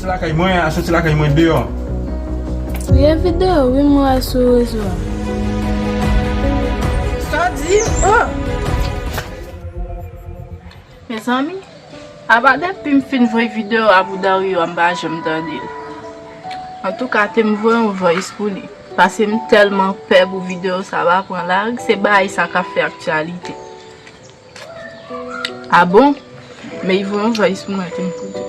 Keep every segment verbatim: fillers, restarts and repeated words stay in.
Soti lakay mwen, a soti lakay mwen deyò. Priye videyo, wi, m wè sou rezo a. Sa di? Oh! Mezanmi, apa depi m fin voye videyo a pou Dario a, m pa janm tande l. Antouka, te m voye yon voice pou li. Paske m tèlman pè pou videyo sa pa pran larg, se bagay sa k ap fè aktyalite. A bon? Men Yvo yon voice pou mwen, te m koute.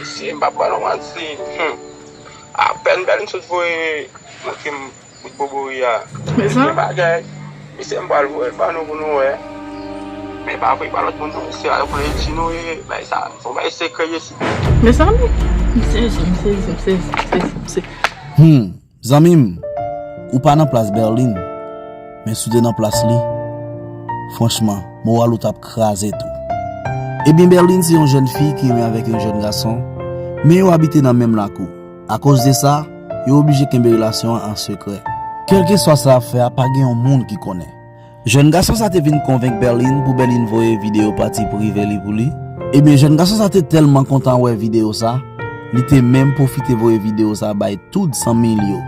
Mesye, m p ap ba nou manti. Hmm. Apèn Bèlin sot voye montre m bout bobori a. Mezanmi. Gen bagay. Mesye, m pral voye l ba nou pou nou wè. Men pa voye ba lòt moun non, mesye, a yo konnen di nou ye, bay sa, fò bay sekrè ye si. Mezanmi, m sezi, m sezi, m sezi, m sezi, m sezi. Hmm. Zanmi m, ou pa nan plas Bèlin, men si w te nan plas li, franchman, moral ou t ap kraze tou. Ebyen, Bèlin se yon jèn fi ki renmen avèk yon jèn gason, men yo abite nan menm lakou. Akoz de sa, yo oblije kenbe relasyon an an sekrè. Kèlkeswa sa y ap fè a, pa gen yon moun ki konnen. Jèn gason sa te vin konvenk Bèlin pou Bèlin voye videyo pati prive li pou li. Ebyen, jèn gason sa te tèlman kontan wè videyo sa, li te menm pwofite voye videyo sa bay tout zanmi l yo.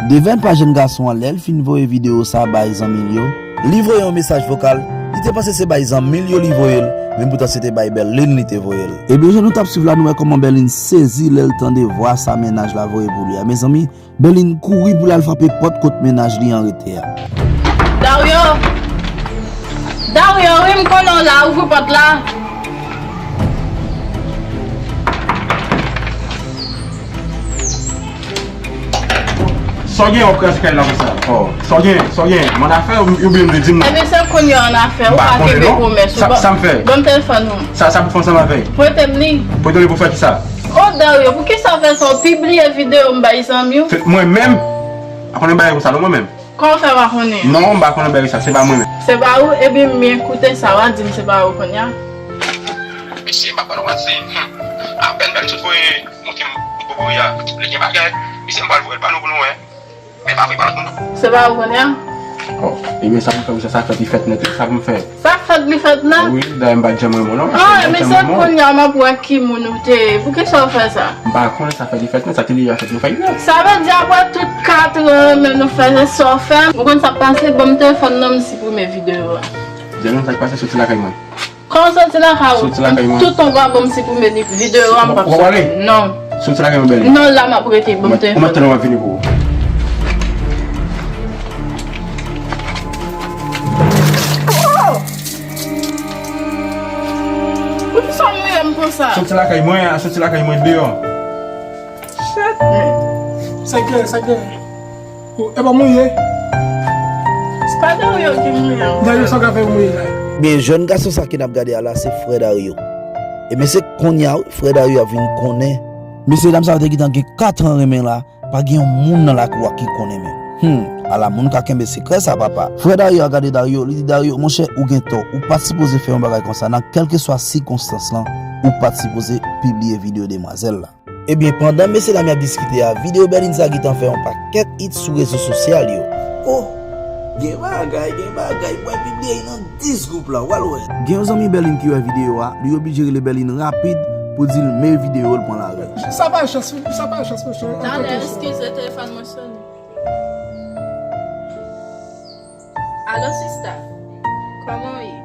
Devèn pa jèn gason an, lè l fin voye videyo sa bay zanmi l yo, li voye yon mesaj vokal, li te panse se bay zanmi l yo li voye l, men poutan se te bay Bèlin li te voye l. Ebyen, jan nou t ap swiv la, nou wè kòman Bèlin sezi lè l tande vwa sa mennaj la voye pou li a. Mezanmi, Bèlin kouri pou l al frape pòt kot mennaj li an rete a. Dario! Dario, wi, m konnen w la, ouvri pòt la. Sa w gen w ap kraze kay la konsa? Oh, sa w gen, sa w gen? M annafè oubyen m vle di m non? Ebyen, se kounye a annafè, ou pa kenbe pwomès ou. Sa m fè? Ban m telefòn ou. Sa, sa pou fè ansanm avè l? Prete m li. Prete m li pou fè kisa? Oh, Dario, poukisa w fè sa? W pibliye videyo m bay zanmi w? Mwen menm? Pa konnen bagay konsa non, mwen menm. Kòman w fè pa konnen? Non, m pa konnen bagay sa, se pa mwen menm. Se pa ou? Ebyen, men koute sa, w a di m se pa ou kounye a. Mesye, m pa pral manti. Hmm. Apèn Bèlin sot voye montre m bout bobori a. Li gen bagay. Mesye, m pral voye l ba nou pou nou wè. Men pa voye ba lòt moun non. Se pa ou kounye a? Oh, ebyen, sa pou fè, sa fèt li fèt nèt, wi, sa pou m fè? Sa fèt li fèt nèt? Wi, dayè m pa t janm renmen w non. Ah, men se kounye a m ap wè ki moun ou te ye. Poukisa w fè sa? M pa konnen, sa fèt li fèt nèt, sa te dwe fèt nou fè l nèt. Sa vle di apre tout katran renmen nou fè, se sa w fè? Ou konn sa k pase? Ban m telefòn nan, m siprime videyo a. Di nou sa k pase, soti lakay mwen. Kòman soti lakay ou? Soti lakay mwen. Tout tan w pa ban m siprime videyo a, m p ap soti. W ap ale? Non. Soti lakay mwen, Bèlin. Non, la m ap rete, ban m telefòn. Ou mèt tande w ap vini pou ou. Poukisa w mouye m konsa? Soti lakay mwen, a soti lakay mwen deyò. Shit, man. Sa k gen, sa k gen? Oh, e pa mouye. Se pa Dario ki mouye. Dario, sa w ka fè mouye la? Byen, jèn gason sa ke n ap gade a la, se frè Dario. E men se kounye a, wi, frè Dario ap vin konnen. Mesye dam sa yo te gentan gen katran renmen la, pa gen yon moun nan lakou a ki konnen menm. Hmm, ala moun ka kenbe sekrè sa, papa. Frè Dario a gade Dario, li di Dario, monchè, ou gen tò, ou pa t sipoze fè yon bagay konsa nan kèlkeswa sikonstans lan, ou pa t sipoze pibliye videyo demwazèl la. Ebyen, pandan mesye dam y ap diskite a, videyo Bèlin sa gentan fè yon pakèt hit sou rezo sosyal yo. Oh! Gen bagay, gen bagay, mwen pibliye l nan dis gwoup la, w al wè. Gen yon zanmi Bèlin ki wè videyo a, li oblije rele Bèlin rapid pou di l men videyo l pran lari. Sa pa chans, sa pa chans, monchè. Talè, eskize, telefòn mwen sonnen. Alo, sista. Kòman w ye?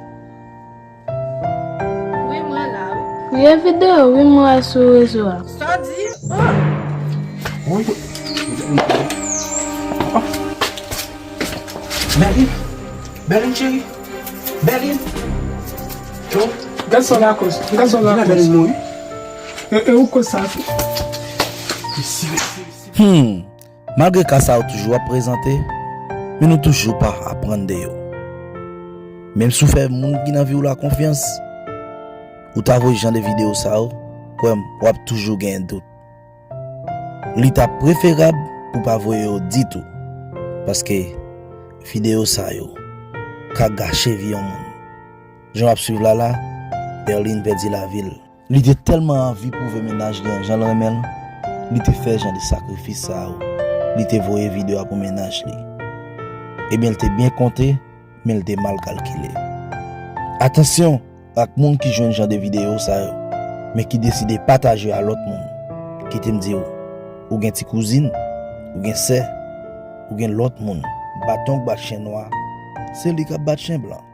Wi, mwen la, wi. Priye videyo, wi, m wè sou rezo a. Sa w di? Oh! Wi. Oh. Bèlin. Bèlin, cheri. Bèlin. Yo. Gad sa w lakòz. Gad sa w lakòz. Bèlin mouri. E, e ou koz sa? Hmm. Malgre ka sa yo toujou ap prezante, men nou toujou pa aprann de yo. Menm si w fè moun ki nan vi w la konfyans, ou ta voye jan de videyo sa yo, kwè m, w ap toujou genyen dout. Li ta preferab pou w pa voye yo ditou, paske videyo sa yo ka gache vi yon moun. Jan w ap swiv la la, Bèlin pèdi lavi l. Li te tèlman anvi pwouve mennaj li an jan l renmen l, li te fè jan de sakrifis sa yo. Li te voye videyo a pou mennaj li. Ebyen, l te byen konte, men l te mal kalkile. Atansyon ak moun ki jwenn jan de videyo sa yo. men ki deside pataje a lòt moun. Kite m di w, ou gen ti kouzin, ou gen sè, ou gen lòt moun. Baton k bat chen nwa, se li k ap bat chen blan.